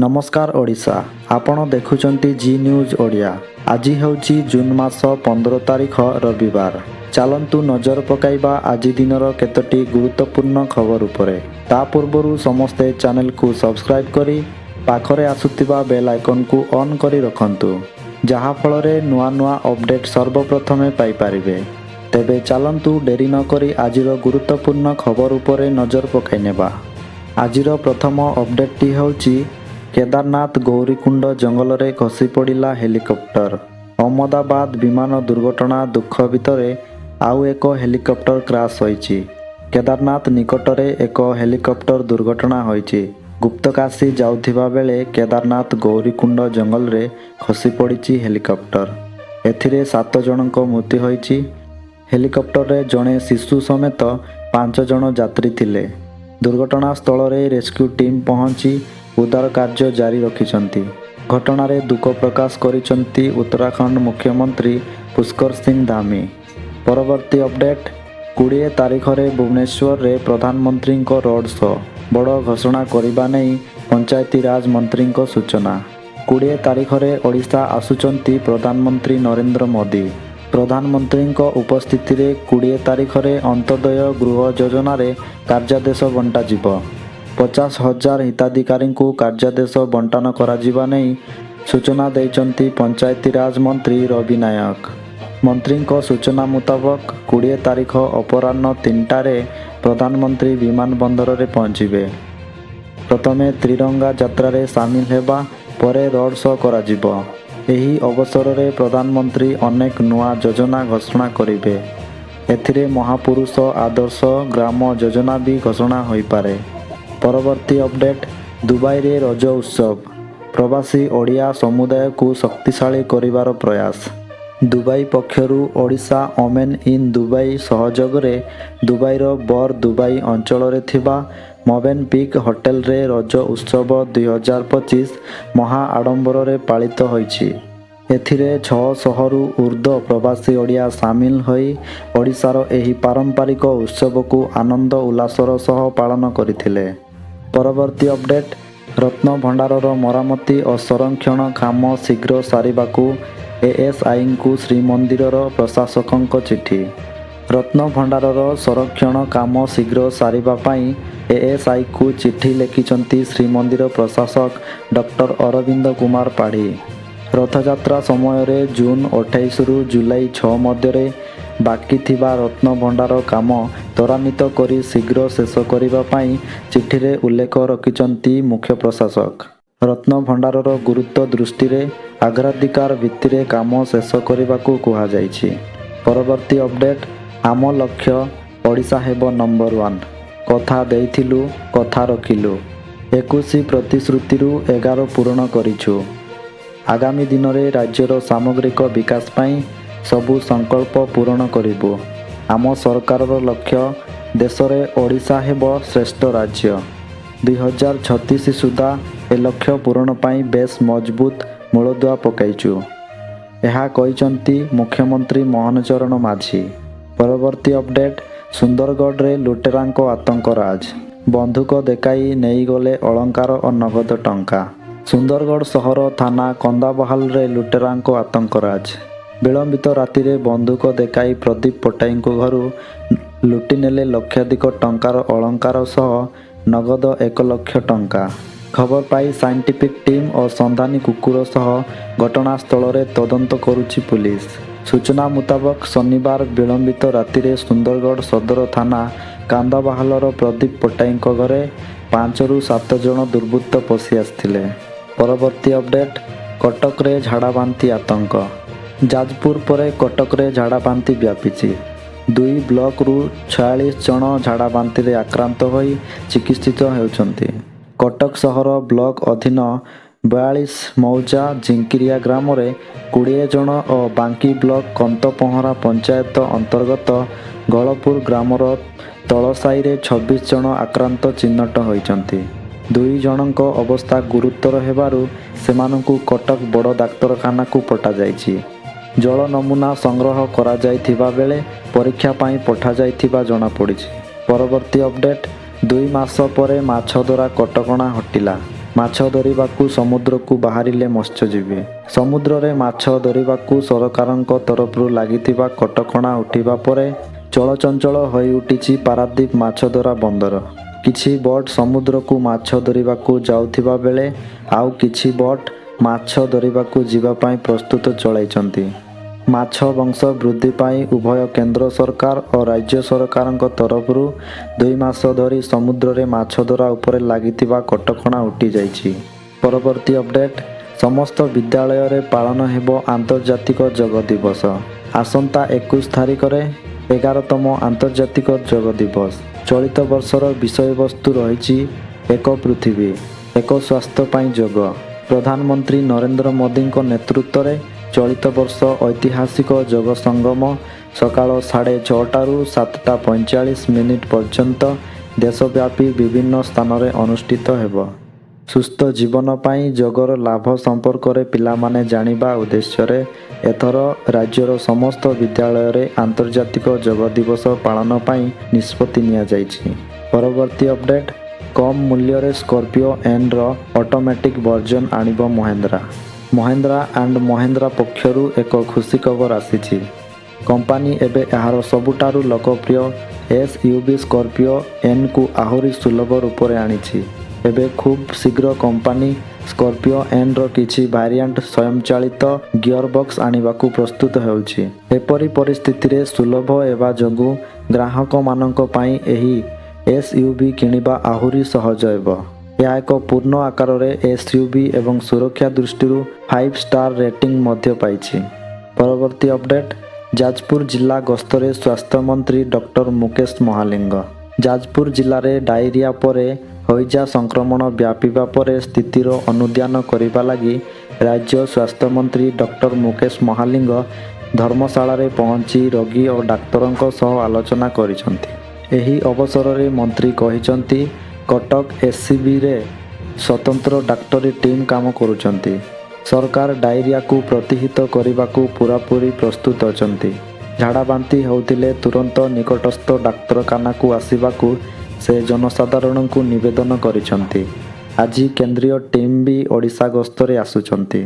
ନମସ୍କାର ଓଡ଼ିଶା, ଆପଣ ଦେଖୁଛନ୍ତି ଜି ନ୍ୟୁଜ୍ ଓଡ଼ିଆ। ଆଜି ହେଉଛି ଜୁନ୍ ମାସ 15 ତାରିଖ, ରବିବାର। ଚାଲନ୍ତୁ ନଜର ପକାଇବା ଆଜି ଦିନର କେତୋଟି ଗୁରୁତ୍ୱପୂର୍ଣ୍ଣ ଖବର ଉପରେ। ତା ପୂର୍ବରୁ ସମସ୍ତେ ଚ୍ୟାନେଲକୁ ସବସ୍କ୍ରାଇବ୍ କରି ପାଖରେ ଆସୁଥିବା ବେଲ୍ ଆଇକନ୍କୁ ଅନ୍ କରି ରଖନ୍ତୁ, ଯାହାଫଳରେ ନୂଆ ନୂଆ ଅପଡେଟ୍ ସର୍ବପ୍ରଥମେ ପାଇପାରିବେ। ତେବେ ଚାଲନ୍ତୁ ଡେରି ନକରି ଆଜିର ଗୁରୁତ୍ୱପୂର୍ଣ୍ଣ ଖବର ଉପରେ ନଜର ପକାଇ ନେବା। ଆଜିର ପ୍ରଥମ ଅପଡେଟ୍ଟି ହେଉଛି, କେଦାରନାଥ ଗୌରୀକୁଣ୍ଡ ଜଙ୍ଗଲରେ ଖସି ପଡ଼ିଲା ହେଲିକପ୍ଟର। ଅହମ୍ମଦାବାଦ ବିମାନ ଦୁର୍ଘଟଣା ଦୁଃଖ ଭିତରେ ଆଉ ଏକ ହେଲିକପ୍ଟର କ୍ରାସ୍ ହୋଇଛି। କେଦାରନାଥ ନିକଟରେ ଏକ ହେଲିକପ୍ଟର ଦୁର୍ଘଟଣା ହୋଇଛି। ଗୁପ୍ତକାଶୀ ଯାଉଥିବା ବେଳେ କେଦାରନାଥ ଗୌରୀକୁଣ୍ଡ ଜଙ୍ଗଲରେ ଖସି ପଡ଼ିଛି ହେଲିକପ୍ଟର। ଏଥିରେ ସାତ ଜଣଙ୍କ ମୃତ୍ୟୁ ହୋଇଛି। ହେଲିକପ୍ଟରରେ ଜଣେ ଶିଶୁ ସମେତ ପାଞ୍ଚ ଜଣ ଯାତ୍ରୀ ଥିଲେ। ଦୁର୍ଘଟଣାସ୍ଥଳରେ ରେସ୍କ୍ୟୁ ଟିମ୍ ପହଞ୍ଚି ଉଦ୍ଧାର କାର୍ଯ୍ୟ ଜାରି ରଖିଛନ୍ତି। ଘଟଣାରେ ଦୁଃଖ ପ୍ରକାଶ କରିଛନ୍ତି ଉତ୍ତରାଖଣ୍ଡ ମୁଖ୍ୟମନ୍ତ୍ରୀ ପୁଷ୍କର ସିଂ ଧାମି। ପରବର୍ତ୍ତୀ ଅପଡେଟ୍, 20 ତାରିଖରେ ଭୁବନେଶ୍ୱରରେ ପ୍ରଧାନମନ୍ତ୍ରୀଙ୍କ ରୋଡ୍ ଶୋ, ବଡ଼ ଘୋଷଣା କରିବା ନେଇ ପଞ୍ଚାୟତିରାଜ ମନ୍ତ୍ରୀଙ୍କ ସୂଚନା। 20 ତାରିଖରେ ଓଡ଼ିଶା ଆସୁଛନ୍ତି ପ୍ରଧାନମନ୍ତ୍ରୀ ନରେନ୍ଦ୍ର ମୋଦି। ପ୍ରଧାନମନ୍ତ୍ରୀଙ୍କ ଉପସ୍ଥିତିରେ 20 ତାରିଖରେ ଅନ୍ତ୍ୟୋଦୟ ଗୃହ ଯୋଜନାରେ କାର୍ଯ୍ୟାଦେଶ ବଣ୍ଟାଯିବ। 50,000 ହିତାଧିକାରୀଙ୍କୁ କାର୍ଯ୍ୟାଦେଶ ବଣ୍ଟନ କରାଯିବା ନେଇ ସୂଚନା ଦେଇଛନ୍ତି ପଞ୍ଚାୟତିରାଜ ମନ୍ତ୍ରୀ ରବି ନାୟକ। ମନ୍ତ୍ରୀଙ୍କ ସୂଚନା ମୁତାବକ, 20 ତାରିଖ ଅପରାହ୍ନ 3ଟାରେ ପ୍ରଧାନମନ୍ତ୍ରୀ ବିମାନ ବନ୍ଦରରେ ପହଞ୍ଚିବେ। ପ୍ରଥମେ ତ୍ରିରଙ୍ଗା ଯାତ୍ରାରେ ସାମିଲ ହେବା ପରେ ରୋଡ୍ ଶୋ କରାଯିବ। ଏହି ଅବସରରେ ପ୍ରଧାନମନ୍ତ୍ରୀ ଅନେକ ନୂଆ ଯୋଜନା ଘୋଷଣା କରିବେ। ଏଥିରେ ମହାପୁରୁଷ ଆଦର୍ଶ ଗ୍ରାମ ଯୋଜନା ବି ଘୋଷଣା ହୋଇପାରେ। ପରବର୍ତ୍ତୀ ଅପଡେଟ୍, ଦୁବାଇରେ ରଜ ଉତ୍ସବ, ପ୍ରବାସୀ ଓଡ଼ିଆ ସମୁଦାୟକୁ ଶକ୍ତିଶାଳୀ କରିବାର ପ୍ରୟାସ। ଦୁବାଇ ପକ୍ଷରୁ ଓଡ଼ିଶା ଓମେନ୍ ଇନ୍ ଦୁବାଇ ସହଯୋଗରେ ଦୁବାଇର ବର୍ ଦୁବାଇ ଅଞ୍ଚଳରେ ଥିବା ମୋଭେନପିକ୍ ହୋଟେଲରେ ରଜ ଉତ୍ସବ 2025 ମହା ଆଡମ୍ବରରେ ପାଳିତ ହୋଇଛି। ଏଥିରେ 600ରୁ ଉର୍ଦ୍ଧ୍ୱ ପ୍ରବାସୀ ଓଡ଼ିଆ ସାମିଲ ହୋଇ ଓଡ଼ିଶାର ଏହି ପାରମ୍ପରିକ ଉତ୍ସବକୁ ଆନନ୍ଦ ଉଲ୍ଲାସର ସହ ପାଳନ କରିଥିଲେ। ପରବର୍ତ୍ତୀ ଅପଡେଟ୍, ରତ୍ନଭଣ୍ଡାରର ମରାମତି ଓ ସଂରକ୍ଷଣ କାମ ଶୀଘ୍ର ସାରିବାକୁ ଏଏସ୍ଆଇଙ୍କୁ ଶ୍ରୀମନ୍ଦିରର ପ୍ରଶାସକଙ୍କ ଚିଠି। ରତ୍ନଭଣ୍ଡାରର ସଂରକ୍ଷଣ କାମ ଶୀଘ୍ର ସାରିବା ପାଇଁ ଏଏସ୍ଆଇକୁ ଚିଠି ଲେଖିଛନ୍ତି ଶ୍ରୀମନ୍ଦିର ପ୍ରଶାସକ ଡକ୍ଟର ଅରବିନ୍ଦ କୁମାର ପାଢ଼ୀ। ରଥଯାତ୍ରା ସମୟରେ ଜୁନ୍ 28ରୁ ଜୁଲାଇ 6 ମଧ୍ୟରେ ବାକି ଥିବା ରତ୍ନଭଣ୍ଡାର କାମ ତ୍ୱରାନ୍ୱିତ କରି ଶୀଘ୍ର ଶେଷ କରିବା ପାଇଁ ଚିଠିରେ ଉଲ୍ଲେଖ ରଖିଛନ୍ତି ମୁଖ୍ୟ ପ୍ରଶାସକ। ରତ୍ନଭଣ୍ଡାରର ଗୁରୁତ୍ୱ ଦୃଷ୍ଟିରେ ଅଗ୍ରାଧିକାର ଭିତ୍ତିରେ କାମ ଶେଷ କରିବାକୁ କୁହାଯାଇଛି। ପରବର୍ତ୍ତୀ ଅପଡେଟ୍, ଆମ ଲକ୍ଷ୍ୟ ଓଡ଼ିଶା ହେବ ନମ୍ବର ୱାନ୍, କଥା ଦେଇଥିଲୁ, କଥା ରଖିଲୁ। 21 ପ୍ରତିଶ୍ରୁତିରୁ 11 ପୂରଣ କରିଛୁ। ଆଗାମୀ ଦିନରେ ରାଜ୍ୟର ସାମଗ୍ରିକ ବିକାଶ ପାଇଁ ସବୁ ସଂକଳ୍ପ ପୂରଣ କରିବୁ। ଆମ ସରକାରର ଲକ୍ଷ୍ୟ ଦେଶରେ ଓଡ଼ିଶା ହେବ ଶ୍ରେଷ୍ଠ ରାଜ୍ୟ। 2036 ସୁଦ୍ଧା ଏ ଲକ୍ଷ୍ୟ ପୂରଣ ପାଇଁ ବେଶ୍ ମଜବୁତ ମୂଳଦୁଆ ପକାଇଛୁ। ଏହା କହିଛନ୍ତି ମୁଖ୍ୟମନ୍ତ୍ରୀ ମୋହନ ଚରଣ ମାଝୀ। ପରବର୍ତ୍ତୀ ଅପଡେଟ୍, ସୁନ୍ଦରଗଡ଼ରେ ଲୁଟେରାଙ୍କ ଆତଙ୍କରାଜ, ବନ୍ଧୁକ ଦେଖାଇ ନେଇଗଲେ ଅଳଙ୍କାର ଓ ନଗଦ ଟଙ୍କା। ସୁନ୍ଦରଗଡ଼ ସହର ଥାନା କନ୍ଦାବାହାଲରେ ଲୁଟେରାଙ୍କ ଆତଙ୍କରାଜ। ବିଳମ୍ବିତ ରାତିରେ ବନ୍ଧୁକ ଦେଖାଇ ପ୍ରଦୀପ ପଟ୍ଟାଇଙ୍କ ଘରୁ ଲୁଟିନେଲେ ଲକ୍ଷାଧିକ ଟଙ୍କାର ଅଳଙ୍କାର ସହ ନଗଦ 1 ଲକ୍ଷ ଟଙ୍କା। ଖବର ପାଇ ସାଇଣ୍ଟିଫିକ୍ ଟିମ୍ ଓ ସନ୍ଧାନୀ କୁକୁର ସହ ଘଟଣାସ୍ଥଳରେ ତଦନ୍ତ କରୁଛି ପୁଲିସ। ସୂଚନା ମୁତାବକ, ଶନିବାର ବିଳମ୍ବିତ ରାତିରେ ସୁନ୍ଦରଗଡ଼ ସଦର ଥାନା କାନ୍ଦାବାହାଲର ପ୍ରଦୀପ ପଟ୍ଟାଇଙ୍କ ଘରେ 5ରୁ 7 ଜଣ ଦୁର୍ବୃତ୍ତ ପଶି ଆସିଥିଲେ। ପରବର୍ତ୍ତୀ ଅପଡେଟ୍, କଟକରେ ଝାଡ଼ାବାନ୍ତି ଆତଙ୍କ। ଯାଜପୁର ପରେ କଟକରେ ଝାଡ଼ାବାନ୍ତି ବ୍ୟାପିଛି। ଦୁଇ ବ୍ଲକରୁ 46 ଜଣ ଝାଡ଼ାବାନ୍ତିରେ ଆକ୍ରାନ୍ତ ହୋଇ ଚିକିତ୍ସିତ ହେଉଛନ୍ତି। କଟକ ସହର ବ୍ଲକ ଅଧୀନ 42 ମୌଜା ଝିଙ୍କିରିଆ ଗ୍ରାମରେ 20 ଜଣ ଓ ବାଙ୍କୀ ବ୍ଲକ କନ୍ତପହଁରା ପଞ୍ଚାୟତ ଅନ୍ତର୍ଗତ ଗୋଳପୁର ଗ୍ରାମର ତଳସାହିରେ 26 ଜଣ ଆକ୍ରାନ୍ତ ଚିହ୍ନଟ ହୋଇଛନ୍ତି। ଦୁଇ ଜଣଙ୍କ ଅବସ୍ଥା ଗୁରୁତର ହେବାରୁ ସେମାନଙ୍କୁ କଟକ ବଡ଼ ଡାକ୍ତରଖାନାକୁ ପଠାଯାଇଛି। ଜଳ ନମୁନା ସଂଗ୍ରହ କରାଯାଇଥିବା ବେଳେ ପରୀକ୍ଷା ପାଇଁ ପଠାଯାଇଥିବା ଜଣାପଡ଼ିଛି। ପରବର୍ତ୍ତୀ ଅପଡେଟ୍, 2 ମାସ ପରେ ମାଛ ଧରା କଟକଣା ହଟିଲା। ମାଛ ଧରିବାକୁ ସମୁଦ୍ରକୁ ବାହାରିଲେ ମତ୍ସ୍ୟଜୀବୀ। ସମୁଦ୍ରରେ ମାଛ ଧରିବାକୁ ସରକାରଙ୍କ ତରଫରୁ ଲାଗିଥିବା କଟକଣା ଉଠିବା ପରେ ଚଳଚଞ୍ଚଳ ହୋଇଉଠିଛି ପାରାଦୀପ ମାଛଧରା ବନ୍ଦର। କିଛି ବୋଟ୍ ସମୁଦ୍ରକୁ ମାଛ ଧରିବାକୁ ଯାଉଥିବା ବେଳେ ଆଉ କିଛି ବୋଟ୍ ମାଛ ଧରିବାକୁ ଯିବା ପାଇଁ ପ୍ରସ୍ତୁତ ଚଳାଇଛନ୍ତି। ମାଛ ବଂଶ ବୃଦ୍ଧି ପାଇଁ ଉଭୟ କେନ୍ଦ୍ର ସରକାର ଓ ରାଜ୍ୟ ସରକାରଙ୍କ ତରଫରୁ 2 ମାସ ଧରି ସମୁଦ୍ରରେ ମାଛଧରା ଉପରେ ଲାଗିଥିବା କଟକଣା ଉଠିଯାଇଛି। ପରବର୍ତ୍ତୀ ଅପଡେଟ୍, ସମସ୍ତ ବିଦ୍ୟାଳୟରେ ପାଳନ ହେବ ଆନ୍ତର୍ଜାତିକ ଯୋଗ ଦିବସ। ଆସନ୍ତା 21 ତାରିଖରେ 11ତମ ଆନ୍ତର୍ଜାତିକ ଯୋଗ ଦିବସ। ଚଳିତ ବର୍ଷର ବିଷୟବସ୍ତୁ ରହିଛି "ଏକ ପୃଥିବୀ, ଏକ ସ୍ୱାସ୍ଥ୍ୟ ପାଇଁ ଯୋଗ"। ପ୍ରଧାନମନ୍ତ୍ରୀ ନରେନ୍ଦ୍ର ମୋଦିଙ୍କ ନେତୃତ୍ୱରେ ଚଳିତ ବର୍ଷ ଐତିହାସିକ ଯୋଗ ସଙ୍ଗମ ସକାଳ 6:30ରୁ 7ଟା 45 ମିନିଟ୍ ପର୍ଯ୍ୟନ୍ତ ଦେଶବ୍ୟାପୀ ବିଭିନ୍ନ ସ୍ଥାନରେ ଅନୁଷ୍ଠିତ ହେବ। ସୁସ୍ଥ ଜୀବନ ପାଇଁ ଯୋଗର ଲାଭ ସମ୍ପର୍କରେ ପିଲାମାନେ ଜାଣିବା ଉଦ୍ଦେଶ୍ୟରେ ଏଥର ରାଜ୍ୟର ସମସ୍ତ ବିଦ୍ୟାଳୟରେ ଆନ୍ତର୍ଜାତିକ ଯୋଗ ଦିବସ ପାଳନ ପାଇଁ ନିଷ୍ପତ୍ତି ନିଆଯାଇଛି। ପରବର୍ତ୍ତୀ ଅପଡେଟ୍, କମ୍ ମୂଲ୍ୟରେ ସ୍କର୍ପିଓ ଏନ୍ର ଅଟୋମେଟିକ୍ ଭର୍ଜନ ଆଣିବ ମହେନ୍ଦ୍ରା। ମହେନ୍ଦ୍ରା ଆଣ୍ଡ ମହେନ୍ଦ୍ରା ପକ୍ଷରୁ ଏକ ଖୁସି ଖବର ଆସିଛି। କମ୍ପାନୀ ଏବେ ଏହାର ସବୁଠାରୁ ଲୋକପ୍ରିୟ ଏସ୍ ୟୁ ଭି ସ୍କର୍ପିଓ ଏନ୍କୁ ଆହୁରି ସୁଲଭ ରୂପରେ ଆଣିଛି। ଏବେ ଖୁବ୍ ଶୀଘ୍ର କମ୍ପାନୀ ସ୍କର୍ପିଓ ଏନ୍ର କିଛି ଭାରିଆଣ୍ଟ ସ୍ୱୟଂଚାଳିତ ଗିୟର ବକ୍ସ ଆଣିବାକୁ ପ୍ରସ୍ତୁତ ହେଉଛି। ଏପରି ପରିସ୍ଥିତିରେ ସୁଲଭ ହେବା ଯୋଗୁଁ ଗ୍ରାହକମାନଙ୍କ ପାଇଁ ଏହି ଏସ୍ ୟୁ ଭି କିଣିବା ଆହୁରି ସହଜ ହେବ। ଏହା ଏକ ପୂର୍ଣ୍ଣ ଆକାରରେ ଏସ୍ ୟୁ ଭି ଏବଂ ସୁରକ୍ଷା ଦୃଷ୍ଟିରୁ ଫାଇଭ୍ ଷ୍ଟାର ରେଟିଂ ମଧ୍ୟ ପାଇଛି। ପରବର୍ତ୍ତୀ ଅପଡେଟ୍, ଯାଜପୁର ଜିଲ୍ଲା ଗସ୍ତରେ ସ୍ୱାସ୍ଥ୍ୟମନ୍ତ୍ରୀ ଡକ୍ଟର ମୁକେଶ ମହାଲିଙ୍ଗ। ଯାଜପୁର ଜିଲ୍ଲାରେ ଡାଇରିଆ ପରେ ହଇଜା ସଂକ୍ରମଣ ବ୍ୟାପିବା ପରେ ସ୍ଥିତିର ଅନୁଧ୍ୟାନ କରିବା ଲାଗି ରାଜ୍ୟ ସ୍ୱାସ୍ଥ୍ୟମନ୍ତ୍ରୀ ଡକ୍ଟର ମୁକେଶ ମହାଲିଙ୍ଗ ଧର୍ମଶାଳାରେ ପହଞ୍ଚି ରୋଗୀ ଓ ଡାକ୍ତରଙ୍କ ସହ ଆଲୋଚନା କରିଛନ୍ତି। ଏହି ଅବସରରେ ମନ୍ତ୍ରୀ କହିଛନ୍ତି, କଟକ ଏସ୍ସିବିରେ ସ୍ୱତନ୍ତ୍ର ଡାକ୍ତରୀ ଟିମ୍ କାମ କରୁଛନ୍ତି। ସରକାର ଡାଇରିଆକୁ ପ୍ରତିହତ କରିବାକୁ ପୂରାପୂରି ପ୍ରସ୍ତୁତ ଅଛନ୍ତି। ଝାଡ଼ାବାନ୍ତି ହେଉଥିଲେ ତୁରନ୍ତ ନିକଟସ୍ଥ ଡାକ୍ତରଖାନାକୁ ଆସିବାକୁ ସେ ଜନସାଧାରଣଙ୍କୁ ନିବେଦନ କରିଛନ୍ତି। ଆଜି କେନ୍ଦ୍ରୀୟ ଟିମ୍ ବି ଓଡ଼ିଶା ଗସ୍ତରେ ଆସୁଛନ୍ତି।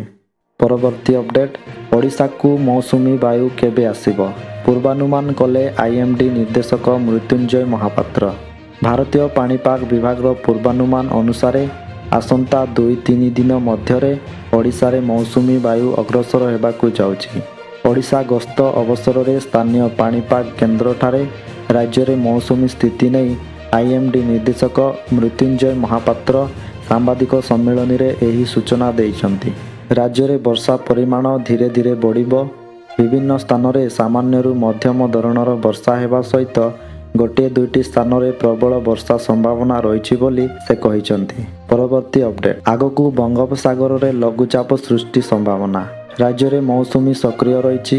ପରବର୍ତ୍ତୀ ଅପଡେଟ୍, ଓଡ଼ିଶାକୁ ମୌସୁମୀ ବାୟୁ କେବେ ଆସିବ, ପୂର୍ବାନୁମାନ କଲେ ଆଇଏମ୍ଡି ନିର୍ଦ୍ଦେଶକ ମୃତ୍ୟୁଞ୍ଜୟ ମହାପାତ୍ର। ଭାରତୀୟ ପାଣିପାଗ ବିଭାଗର ପୂର୍ବାନୁମାନ ଅନୁସାରେ ଆସନ୍ତା 2-3 ଦିନ ମଧ୍ୟରେ ଓଡ଼ିଶାରେ ମୌସୁମୀ ବାୟୁ ଅଗ୍ରସର ହେବାକୁ ଯାଉଛି। ଓଡ଼ିଶା ଗସ୍ତ ଅବସରରେ ସ୍ଥାନୀୟ ପାଣିପାଗ କେନ୍ଦ୍ରଠାରେ ରାଜ୍ୟରେ ମୌସୁମୀ ସ୍ଥିତି ନେଇ ଆଇଏମ୍ଡି ନିର୍ଦ୍ଦେଶକ ମୃତ୍ୟୁଞ୍ଜୟ ମହାପାତ୍ର ସାମ୍ବାଦିକ ସମ୍ମିଳନୀରେ ଏହି ସୂଚନା ଦେଇଛନ୍ତି। ରାଜ୍ୟରେ ବର୍ଷା ପରିମାଣ ଧୀରେ ଧୀରେ ବଢ଼ିବ। ବିଭିନ୍ନ ସ୍ଥାନରେ ସାମାନ୍ୟରୁ ମଧ୍ୟମ ଧରଣର ବର୍ଷା ହେବା ସହିତ ଗୋଟିଏ ଦୁଇଟି ସ୍ଥାନରେ ପ୍ରବଳ ବର୍ଷା ସମ୍ଭାବନା ରହିଛି ବୋଲି ସେ କହିଛନ୍ତି। ପରବର୍ତ୍ତୀ ଅପଡେଟ୍, ଆଗକୁ ବଙ୍ଗୋପସାଗରରେ ଲଘୁଚାପ ସୃଷ୍ଟି ସମ୍ଭାବନା। ରାଜ୍ୟରେ ମୌସୁମୀ ସକ୍ରିୟ ରହିଛି,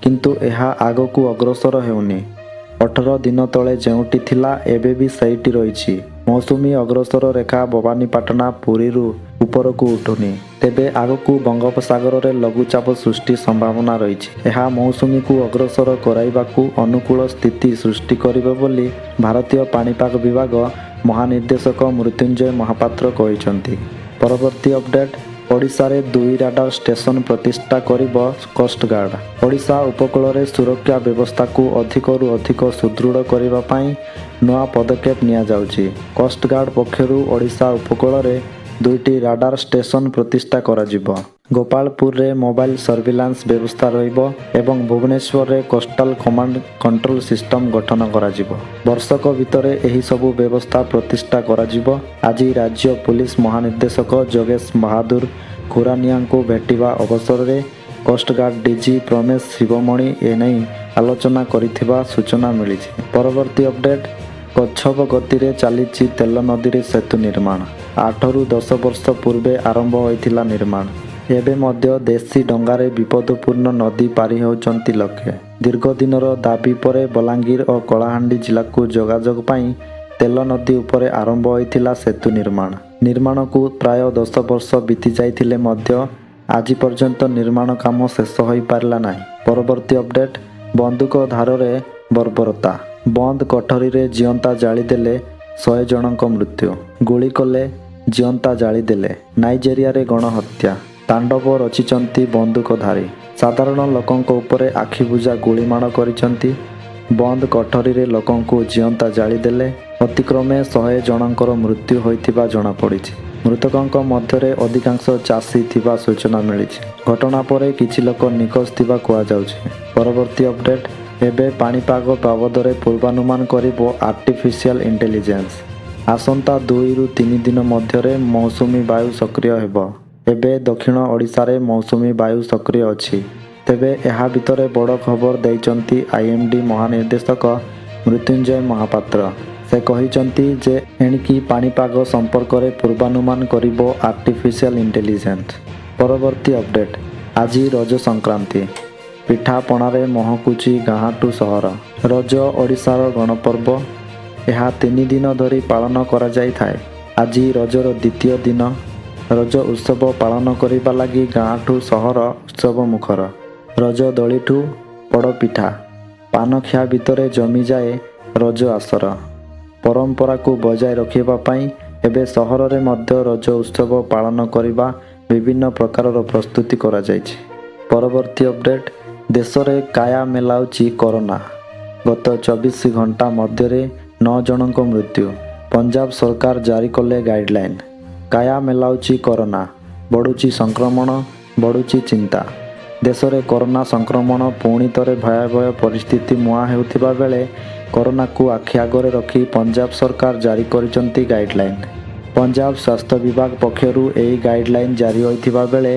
କିନ୍ତୁ ଏହା ଆଗକୁ ଅଗ୍ରସର ହେଉନି। 18 ଦିନ ତଳେ ଯେଉଁଠି ଥିଲା, ଏବେ ବି ସେଇଠି ରହିଛି। ମୌସୁମୀ ଅଗ୍ରସର ରେଖା ଭବାନୀପାଟଣା, ପୁରୀରୁ ଉପରକୁ ଉଠୁନି। ତେବେ ଆଗକୁ ବଙ୍ଗୋପସାଗରରେ ଲଘୁଚାପ ସୃଷ୍ଟି ସମ୍ଭାବନା ରହିଛି। ଏହା ମୌସୁମୀକୁ ଅଗ୍ରସର କରାଇବାକୁ ଅନୁକୂଳ ସ୍ଥିତି ସୃଷ୍ଟି କରିବ ବୋଲି ଭାରତୀୟ ପାଣିପାଗ ବିଭାଗ ମହାନିର୍ଦ୍ଦେଶକ ମୃତ୍ୟୁଞ୍ଜୟ ମହାପାତ୍ର କହିଛନ୍ତି। ପରବର୍ତ୍ତୀ ଅପଡେଟ୍, ଓଡ଼ିଶାରେ ଦୁଇ ରାଡାର ଷ୍ଟେସନ ପ୍ରତିଷ୍ଠା କରିବ କୋଷ୍ଟଗାର୍ଡ। ଓଡ଼ିଶା ଉପକୂଳରେ ସୁରକ୍ଷା ବ୍ୟବସ୍ଥାକୁ ଅଧିକରୁ ଅଧିକ ସୁଦୃଢ଼ କରିବା ପାଇଁ ନୂଆ ପଦକ୍ଷେପ ନିଆଯାଉଛି। କୋଷ୍ଟଗାର୍ଡ ପକ୍ଷରୁ ଓଡ଼ିଶା ଉପକୂଳରେ ଦୁଇଟି ରାଡାର ଷ୍ଟେସନ ପ୍ରତିଷ୍ଠା କରାଯିବ। ଗୋପାଳପୁରରେ ମୋବାଇଲ ସର୍ଭିଲାନ୍ସ ବ୍ୟବସ୍ଥା ରହିବ ଏବଂ ଭୁବନେଶ୍ୱରରେ କୋଷ୍ଟାଲ କମାଣ୍ଡ କଣ୍ଟ୍ରୋଲ ସିଷ୍ଟମ ଗଠନ କରାଯିବ। ବର୍ଷକ ଭିତରେ ଏହି ସବୁ ବ୍ୟବସ୍ଥା ପ୍ରତିଷ୍ଠା କରାଯିବ। ଆଜି ରାଜ୍ୟ ପୁଲିସ ମହାନିର୍ଦ୍ଦେଶକ ଯୋଗେଶ ବାହାଦୁର ଖୁରାନିଆଙ୍କୁ ଭେଟିବା ଅବସରରେ କୋଷ୍ଟଗାର୍ଡ ଡିଜି ପ୍ରମେଶ ଶିବମଣି ଏନେଇ ଆଲୋଚନା କରିଥିବା ସୂଚନା ମିଳିଛି। ପରବର୍ତ୍ତୀ ଅପଡେଟ୍, କଚ୍ଛପ ଗତିରେ ଚାଲିଛି ତେଲ ନଦୀରେ ସେତୁ ନିର୍ମାଣ। 8ରୁ 10 ବର୍ଷ ପୂର୍ବେ ଆରମ୍ଭ ହୋଇଥିଲା ନିର୍ମାଣ। ଏବେ ମଧ୍ୟ ଦେଶୀ ଡଙ୍ଗାରେ ବିପଦପୂର୍ଣ୍ଣ ନଦୀ ପାରି ହେଉଛନ୍ତି ଲୋକେ। ଦୀର୍ଘଦିନର ଦାବି ପରେ ବଲାଙ୍ଗୀର ଓ କଳାହାଣ୍ଡି ଜିଲ୍ଲାକୁ ଯୋଗାଯୋଗ ପାଇଁ ତେଲ ନଦୀ ଉପରେ ଆରମ୍ଭ ହୋଇଥିଲା ସେତୁ ନିର୍ମାଣ। ନିର୍ମାଣକୁ ପ୍ରାୟ 10 ବର୍ଷ ବିତି ଯାଇଥିଲେ ମଧ୍ୟ ଆଜି ପର୍ଯ୍ୟନ୍ତ ନିର୍ମାଣ କାମ ଶେଷ ହୋଇପାରିଲା ନାହିଁ। ପରବର୍ତ୍ତୀ ଅପଡେଟ୍, ବନ୍ଧୁକ ଧାରରେ ବର୍ବରତା। ବନ୍ଦ କୋଠରୀରେ ଜିଅନ୍ତା ଜାଳିଦେଲେ 100 ଜଣଙ୍କ ମୃତ୍ୟୁ। ଗୁଳି କଲେ ଜିଅନ୍ତା ଜାଳିଦେଲେ। ନାଇଜେରିଆରେ ଗଣହତ୍ୟା। ତାଣ୍ଡବ ରଚିଛନ୍ତି ବନ୍ଧୁକଧାରୀ। ସାଧାରଣ ଲୋକଙ୍କ ଉପରେ ଆଖିବୁଜା ଗୁଳିମାଡ଼ କରିଛନ୍ତି। ବନ୍ଦ କୋଠରୀରେ ଲୋକଙ୍କୁ ଜିଅନ୍ତା ଜାଳିଦେଲେ। ଅତିକମ୍ରେ 100 ଜଣଙ୍କର ମୃତ୍ୟୁ ହୋଇଥିବା ଜଣାପଡ଼ିଛି। ମୃତକଙ୍କ ମଧ୍ୟରେ ଅଧିକାଂଶ ଚାଷୀ ଥିବା ସୂଚନା ମିଳିଛି। ଘଟଣା ପରେ କିଛି ଲୋକ ନିଖୋଜ ଥିବା କୁହାଯାଉଛି। ପରବର୍ତ୍ତୀ ଅପଡେଟ୍, ଏବେ ପାଣିପାଗ ବାବଦରେ ପୂର୍ବାନୁମାନ କରିବ ଆର୍ଟିଫିସିଆଲ ଇଣ୍ଟେଲିଜେନ୍ସ। ଆସନ୍ତା 2ରୁ 3 ଦିନ ମଧ୍ୟରେ ମୌସୁମୀ ବାୟୁ ସକ୍ରିୟ ହେବ। ଏବେ ଦକ୍ଷିଣ ଓଡ଼ିଶାରେ ମୌସୁମୀ ବାୟୁ ସକ୍ରିୟ ଅଛି। ତେବେ ଏହା ଭିତରେ ବଡ଼ ଖବର ଦେଇଛନ୍ତି ଆଇଏମଡି ମହାନିର୍ଦ୍ଦେଶକ ମୃତ୍ୟୁଞ୍ଜୟ ମହାପାତ୍ର। ସେ କହିଛନ୍ତି ଯେ ଏଣିକି ପାଣିପାଗ ସମ୍ପର୍କରେ ପୂର୍ବାନୁମାନ କରିବ ଆର୍ଟିଫିସିଆଲ ଇଣ୍ଟେଲିଜେନ୍ସ। ପରବର୍ତ୍ତୀ ଅପଡେଟ୍, ଆଜି ରଜ ସଂକ୍ରାନ୍ତି। ପିଠାପଣାରେ ମହକୁଛି ଗାଁଠୁ ସହର। ରଜ ଓଡ଼ିଶାର ଗଣପର୍ବ। ଏହା 3 ଦିନ ଧରି ପାଳନ କରାଯାଇଥାଏ। ଆଜି ରଜର ଦ୍ୱିତୀୟ ଦିନ। ରଜ ଉତ୍ସବ ପାଳନ କରିବା ଲାଗି ଗାଁଠୁ ସହର ଉତ୍ସବ ମୁଖର। ରଜ ଦୋଳିଠୁ ପୋଡ଼ପିଠା, ପାନଖିଆ ଭିତରେ ଜମିଯାଏ ରଜ ଆସର। ପରମ୍ପରାକୁ ବଜାୟ ରଖିବା ପାଇଁ ଏବେ ସହରରେ ମଧ୍ୟ ରଜ ଉତ୍ସବ ପାଳନ କରିବା ବିଭିନ୍ନ ପ୍ରକାରର ପ୍ରସ୍ତୁତି କରାଯାଇଛି। ପରବର୍ତ୍ତୀ ଅପଡେଟ୍, ଦେଶରେ କାୟା ମେଲାଉଛି କରୋନା। ଗତ 24 ଘଣ୍ଟା ମଧ୍ୟରେ ନଅ ଜଣଙ୍କ ମୃତ୍ୟୁ। ପଞ୍ଜାବ ସରକାର ଜାରି କଲେ ଗାଇଡଲାଇନ୍। କାୟା ମେଲାଉଛି କରୋନା। ବଢ଼ୁଛି ସଂକ୍ରମଣ, ବଢ଼ୁଛି ଚିନ୍ତା। ଦେଶରେ କରୋନା ସଂକ୍ରମଣ ପୁଣି ଥରେ ଭୟାବହ ପରିସ୍ଥିତି ମୁହାଁ ହେଉଥିବା ବେଳେ କରୋନାକୁ ଆଖି ଆଗରେ ରଖି ପଞ୍ଜାବ ସରକାର ଜାରି କରିଛନ୍ତି ଗାଇଡଲାଇନ୍। ପଞ୍ଜାବ ସ୍ୱାସ୍ଥ୍ୟ ବିଭାଗ ପକ୍ଷରୁ ଏହି ଗାଇଡଲାଇନ୍ ଜାରି ହୋଇଥିବା ବେଳେ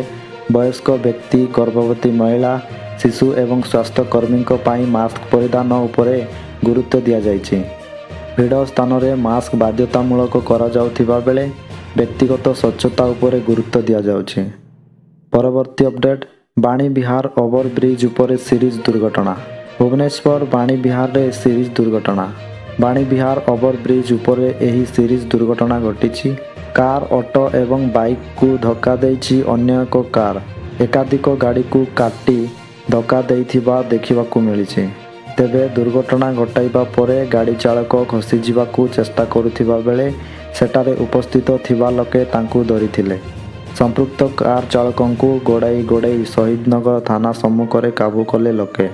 ବୟସ୍କ ବ୍ୟକ୍ତି, ଗର୍ଭବତୀ ମହିଳା, ଶିଶୁ ଏବଂ ସ୍ୱାସ୍ଥ୍ୟକର୍ମୀଙ୍କ ପାଇଁ ମାସ୍କ ପରିଧାନ ଉପରେ ଗୁରୁତ୍ୱ ଦିଆଯାଇଛି। ଭିଡ଼ ସ୍ଥାନରେ ମାସ୍କ ବାଧ୍ୟତାମୂଳକ କରାଯାଉଥିବା ବେଳେ ବ୍ୟକ୍ତିଗତ ସ୍ୱଚ୍ଛତା ଉପରେ ଗୁରୁତ୍ୱ ଦିଆଯାଉଛି। ପରବର୍ତ୍ତୀ ଅପଡେଟ୍, ବାଣୀବିହାର ଓଭରବ୍ରିଜ୍ ଉପରେ ସିରିଜ୍ ଦୁର୍ଘଟଣା। ଭୁବନେଶ୍ୱର ବାଣୀବିହାରରେ ସିରିଜ୍ ଦୁର୍ଘଟଣା। ବାଣୀବିହାର ଓଭରବ୍ରିଜ୍ ଉପରେ ଏହି ସିରିଜ୍ ଦୁର୍ଘଟଣା ଘଟିଛି। କାର୍, ଅଟୋ ଏବଂ ବାଇକ୍କୁ ଧକ୍କା ଦେଇଛି ଅନ୍ୟ ଏକ କାର୍। ଏକାଧିକ ଗାଡ଼ିକୁ କାଟି ଧକ୍କା ଦେଇଥିବା ଦେଖିବାକୁ ମିଳିଛି। ତେବେ ଦୁର୍ଘଟଣା ଘଟାଇବା ପରେ ଗାଡ଼ି ଚାଳକ ଖସିଯିବାକୁ ଚେଷ୍ଟା କରୁଥିବା ବେଳେ ସେଠାରେ ଉପସ୍ଥିତ ଥିବା ଲୋକେ ତାଙ୍କୁ ଧରିଥିଲେ। ସମ୍ପୃକ୍ତ କାର୍ ଚାଳକଙ୍କୁ ଗୋଡ଼ାଇ ଗୋଡ଼ାଇ ଶହୀଦନଗର ଥାନା ସମ୍ମୁଖରେ କାବୁ କଲେ ଲୋକେ।